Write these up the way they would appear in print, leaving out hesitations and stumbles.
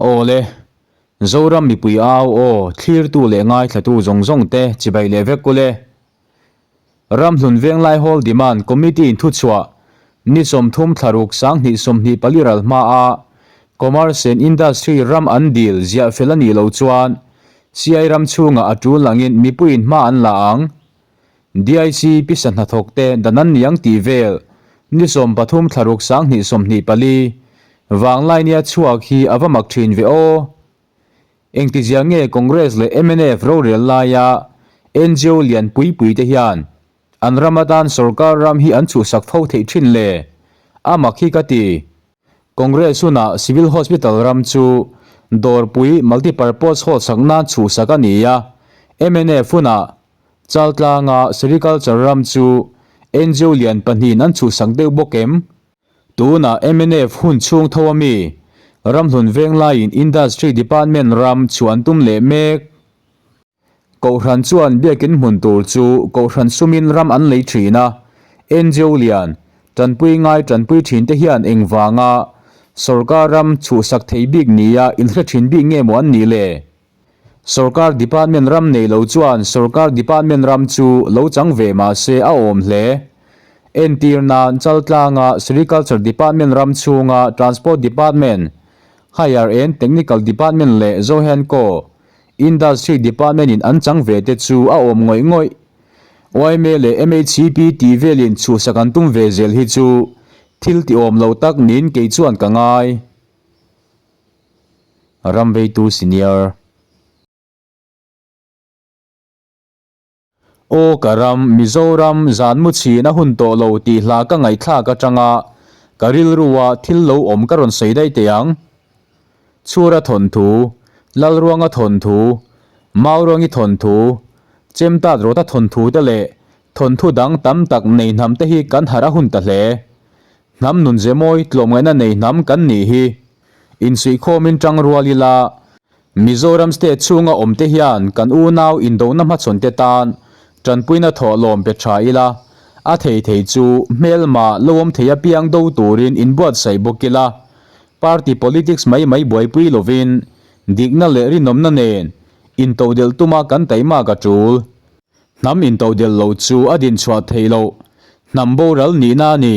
Aw le, Zoram mipui au aw thlirtu leh ngaithlatu zawng zawng te chibai leh vek ule. Ramhlun Venglai Hall Demand Committee in thuchhuah ni 30 thlaruk 2024 ral hma a Commerce and Industry ram an dil ziah fel a nih loh chuan Siai ram chhungah a tul langin mipuiin hma an la ang. DIC pisa hnathawk te dan an niang tih vel ni 13 thlaruk 2024 vanglai nia chhuak hi a va mak thin ve aw. Engtizia nge Congress leh mnf rorel laia ngo lian pui pui te hian an ram atan sorkar ram hi an chhuhsak fo theih thin le? A mak hi ka ti. Congress hunah Civil Hospital ram chu Dawrpui Multipurpose Hall sak nan chhuhsak a ni a, mnf hunah Chaltlanga Sericulture ram chu ngo lian pahnihin an chhuhsak deuh bawk em? Tunah mnf hun chhung tho a mi, Ramhlun Venglaiin Industry Department ram chhuah an tum leh mek. Kohhran chuan biakin hmun tur chu kohhran sumin ram an lei thin a, ngo lian, tanpui ngai tanpui thin te hian engvanga sorkar ram chhuhsak thei bik nia inhre thin bik nge maw an nih le? Sorkar department ram nei lo chuan sorkar department ram chu lo chang ve mah se a awm hle. Entir nan Chaltlanga Sericulture Department ram chhunga Transport Department, Higher and Technical Department leh Zohenco Industry Department in an chang ve te chu a awm ngawih ngawih. Yma leh MHCP tih velin chhuhsak an tum ve zel hi chu thil ti awm lo tak niin kei chuan ka ngai. Ramveitu Senior. Aw ka ram, Mizoram, zan mu chhin a hun tawh lo tih hla ka ngaihthlak atanga ka rilrua thil lo awm ka rawn sawi daih teh ang. Chhura thawnthu, Lalruanga thawnthu, Mauruangi thawnthu, Chemtat Rawta thawnthu te leh thawnthu dang tam tak nei hnam te hi kan harh a hun ta hle. Hnam nun ze mawi tlawmngaihna nei hnam kan nih hi. Insuihkhawmin tang rual ila Mizoram state chhunga awmte hian kan unau indona hmachhawnte tan tanpuina thawh lawm pe tha ila, a thei thei chu hmelma lo awm thei apiang do turin inbuatsaih bawk ila, party politics mai mai buaipui lovin dikna leh rinawmna nen intodelh tuma kan taimak a tul. Hnam intodelh lo chu a dinchhuah theih loh, hnam boral nihna a ni.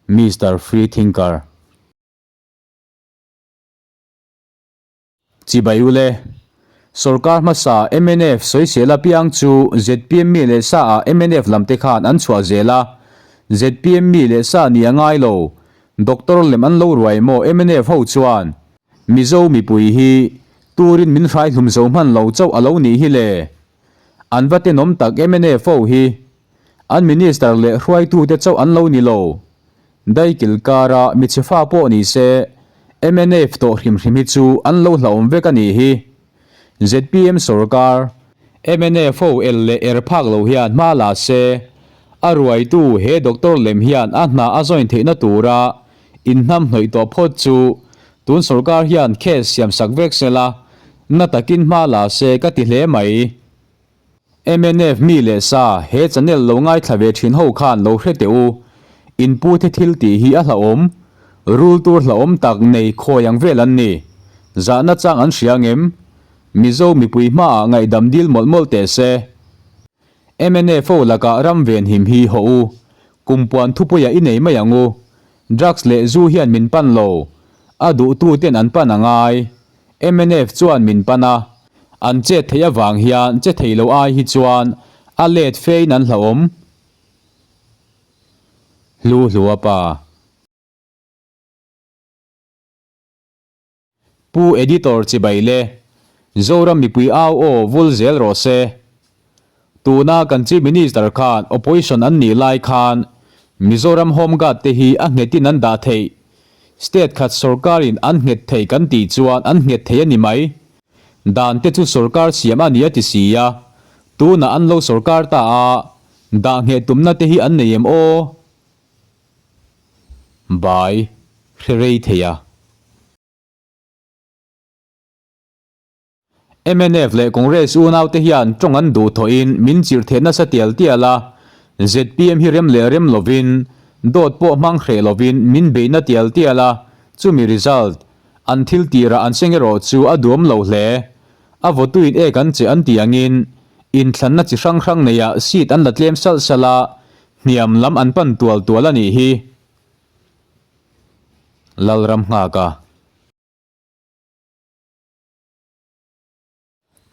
Mister Free Thinker. Chibai ule, Sorkar hmasa mnf sawisel apiang chu zpm mi leh sa ah mnf lam te khan an chhuah zel a, zpm mi leh sa nih a ngai lo, Doctor lem an lo ruai maw mnf ho chuan Mizo mipui hi turin min hrai hlum zo hman lo chauh a lo nih hi le. An va tenawm tak mnf ho hi. An minister leh hruaitute chauh an lo ni lo. Daikil kara michhe fa pawh ni se, mnf tawh hrim hrim hi chu an lo hlauhawm vek a nih hi. Zpm sorkar, mnf ho el leh er phak lo hian hma la se, a ruaitu he doctor lem hian a hna a join theihna tura inhnamhnawih tawh phawt chu tun sorkar hian case siamsak vek sela, na takin hma la se ka ti hle mai. Mnf mi leh sa he channel lo ngaithla ve thin ho khan lo hre teh u, in pu te thil tih hi a hlauhawm, rul tur hlauhawm tak nei khawi ang vel an ni, zahna chang an hria ngem? Mizo mipui hmaah ngaihdam dil mawlh mawlh teh se. Mnf ho lakah ram venhim hi hawh u, kumpuan thupuiah i nei mai ang u, drugs leh zu hian min pan lo, a duhtu ten an pan a ngai, Mnf chuan min pan a, an chet theih avang hian che thei lo ai hi chuan a let fein an hlauhawm. Hlu hlua pa. Pu Editor chibai le, Zoram mipui au aw vul zel rawh se. Tuna kan Chief Minister khan Opposition an nih lai khan Mizoram Home Guard te hi a nghetin an dah theih. State khat sorkarin an nghet thei kan tih chuan an nghet thei a ni mai. Dan te chu sorkar siam a ni a ti si a. Tunah an lo sorkar ta a, dah ngheh tumna te hi an nei em aw? Bai hre rei thei a. Mnf leh Congress unaute hian tawng an duh thawhin min chirh theh nasa tial tial a, zpm hi rem leh rem lovin, dawt pawh hmang hreh lovin min beihna tial tial a, chumi result. An thil tirah an seng erawh chu a duam lo hle. A vawtuin ek an che an tih angin inthlanna chi hrang hrang neiah seat an la tlem salh salh a, hniam lam an pan tual tual a nih hi. Lalram nghak a.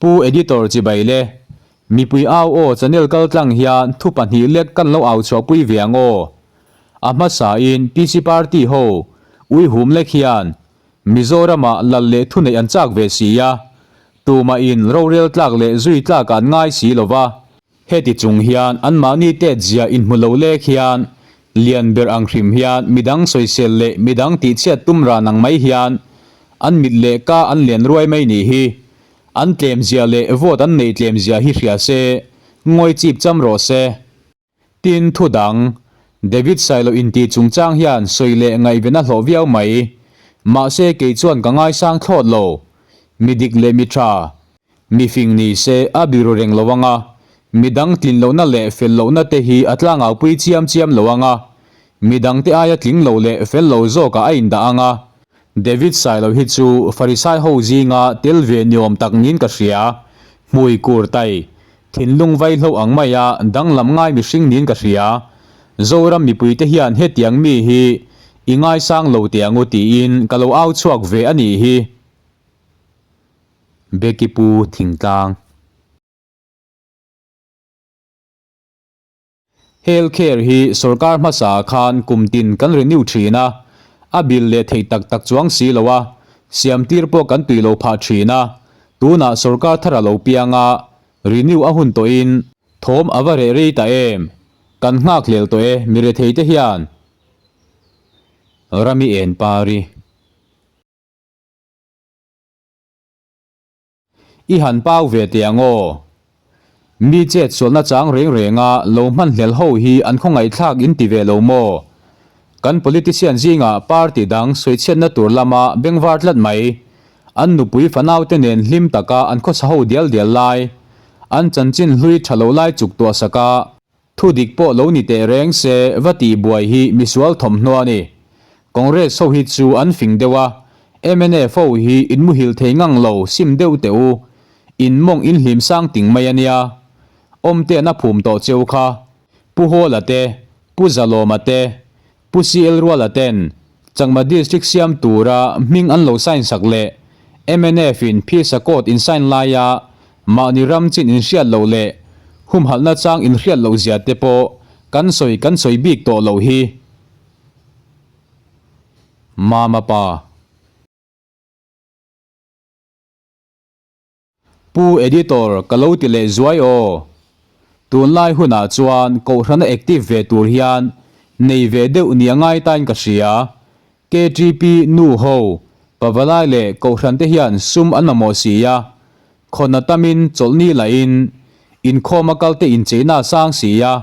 Pu Editor chibai le. Mipui au aw channel kal tlang hian thu pahnih lek kan lo au chhuahpui ve ang aw. A hmasa in PC party ho ui hum lek hian Mizoram ah lal leh thu neih an chak ve si a, tumah in rorel tlak leh zui tlak ah an ngai si lo va. Heti chung hian anmahni tet zia inhmu lo lek hian lian ber ang hrim hian midang sawisel leh midang tihchhiat tum ran ang mai hian an mit leh ka an lian ruai mai nih hi. An tlem zia leh vote an neih tlem zia hi hria se, ngawi chip cham rawh se. Tin, thu dang, David Sailo intih chungchang hian sawi leh ngaihven a hlawh viau mai. Mahse kei chuan ka ngaisang thlawt lo. Mi dik leh mi tha, Mi fing ni se a biru reng lo ang a, mi dang tlin lohna leh fel lohna te hi a tlangaupui chiam chiam lo ang a, mi dangte aia tling lo leh fel lo zawkah a indah ang a. David Sailo hi chu Farisai ho zinga tel ve ni awm tak niin ka hria, hmui kur tai, thinlung vaihlo ang maia danglam ngai mihring niin ka hria. Zoram mipuite hian hetiang mi hi i ngaisang lo teh ang u tiin ka lo au chhuak ve a nih hi. Becky Pu Thingtlang. Health care hi sorkar hmasa ah khan kum tin kan renew thin a, a bill leh theih tak tak chuang si lo a, siam tir pawh kan tui lo phah thin a, tunah sorkar thar a lo piang a, renew a hun tawhin thawm a va reh rei ta em? Kan nghak hlel tawh e mirethei te hian. Rami en pari. I han pau ve teh ang aw. Mi chet sualna chang reng renga lo hmanhlel ho hi an khawngaihthlak in ti ve lo maw? Kan politician zingah party dang sawichhiatna tur lama bengvar tlat mai. An nupui fanaute nen hlim taka an khawsa ho dial dial lai, an chanchin hlui tha lo lai chuk tuah saka Thu dik pawh lo ni teh reng se va tih buai hi misual thawmhnaw a ni. Congress ho hi chu an fing deuh a, mnf ho hi in muhil thei ngang lo sim deuh teh u, in mawng in hlim sang ting mai a nia. Awmte'n a phum tawh cheu kha. Pu Hawla te, Pu Zalawma te, Pu CL Ruala ten Chakma District siam tura hming an lo sign sak leh mnf in phisa court in sign laia mahni ram chin in hriat loh leh humhalhna chang in hriat loh zia te pawh kan sawi kan sawi bik tawh loh hi. Mama pa. Pu Editor ka lo ti leh zuai aw. Tunlai hunah chuan Kohhrana active ve tur hian nei ve deuh ni a ngai tain ka hria. KTP nu ho, Pavalai leh Kohhran te hian sum an mamawh si a, khawna tamin chawlhni lahin inkhawm a kal te incheina a sang si a,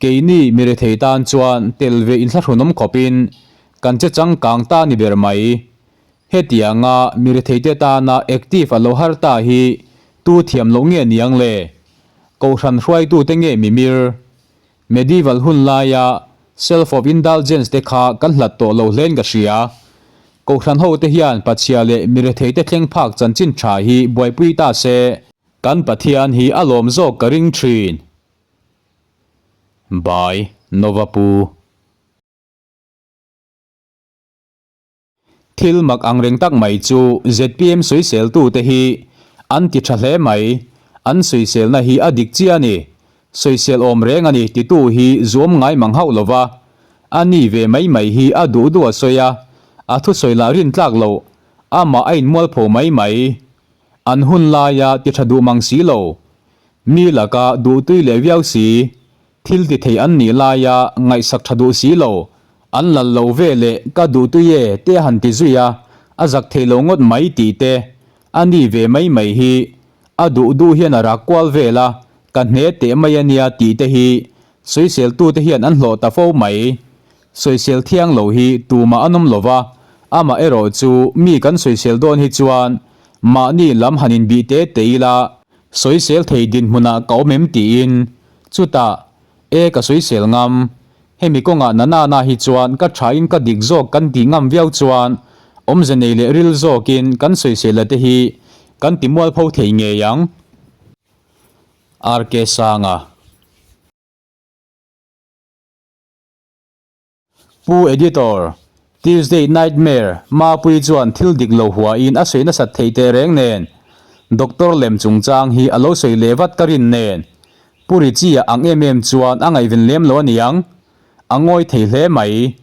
keini mi rethei tan chuan tel ve inthlahrunawm khawpin kan che changkang ta ni ber mai. Hetianga mi retheite tana active a lo har ta hi tu thiam loh nge niang le? Kohhran hruaitute nge mimir? Medieval hun laia self of indulgence te kha kan hlat tawh lo hlein ka hria. Kohhran hote hian pachhia leh mi retheite thleng phak chanchin tha hi buaipui ta se, kan Pathian hi a lawm zawk ka ring thin. By Nova Pu. Thil mak ang reng tak mai chu zpm sawiseltute hi an ti tha hle mai, an sawiselna hi a dik chiah a ni, sawisel awm reng a ni titu hi zuam ngai mang hauh lova, a ni ve mai mai hi a duh duh a sawi a, a thusawi lah rin tlak loh, amah a inmualpho mai mai. An hun laia ti tha duh mang si lo, mi laka duhtui leh viau si, Thil ti thei an nih laia ngaihsak tha duh si lo, an lal lo ve leh ka duh tui e te a han ti zui a, a zak thei lo ngawt mai tih te, a ni ve mai mai hi, a duh duh hian a rak kual vel a, ka hne teh mai a nia tih te hi sawiseltute hian an hlawh ta fo mai. Sawisel thiang lo hi tumah an awm lo va, amah erawh chu mi kan sawisel dawn hi chuan mahni lam han inbih te te ila, sawisel thei dinhmunah ka awm em tiin Chutah, E ka sawisel ngam, hemi kawngah na nana hi chuan ka thain ka dik zawk kan tih ngam viau chuan Awmze nei leh ril zawkin kan sawisela te hi kan ti mualpho thei ngei ang. RK Sanga. Pu Editor, Tuesday Nightmare, Mapuii chuan thil dik lo huain a sawi nasat theih teh reng nen, Doctor lem chungchang hi a lo sawi leh vat ka rin nen, Pu Richie-a ang em em chuan a ngaihven lem lo aniang, a ngawi thei hle mai,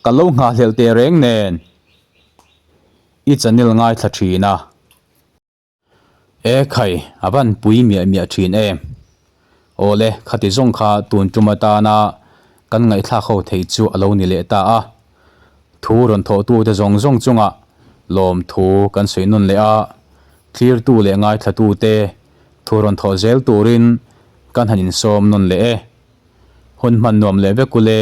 ka lo nghahhlelh teh reng nen. I channel ngaithla thin a. E khai, a van pui miah miah thin em. Awle, khati zawng kha tun tum atana kan ngaihthlak ho thei chu a lo ni leh ta a. Thu rawn thawhtute zawng zawng chungah lawmthu kan sawi nawn leh a, thlirtu leh ngaithlatute thu rawn thawh zel turin kan han insawm nawn leh e. Hun hman nuam leh vek ule.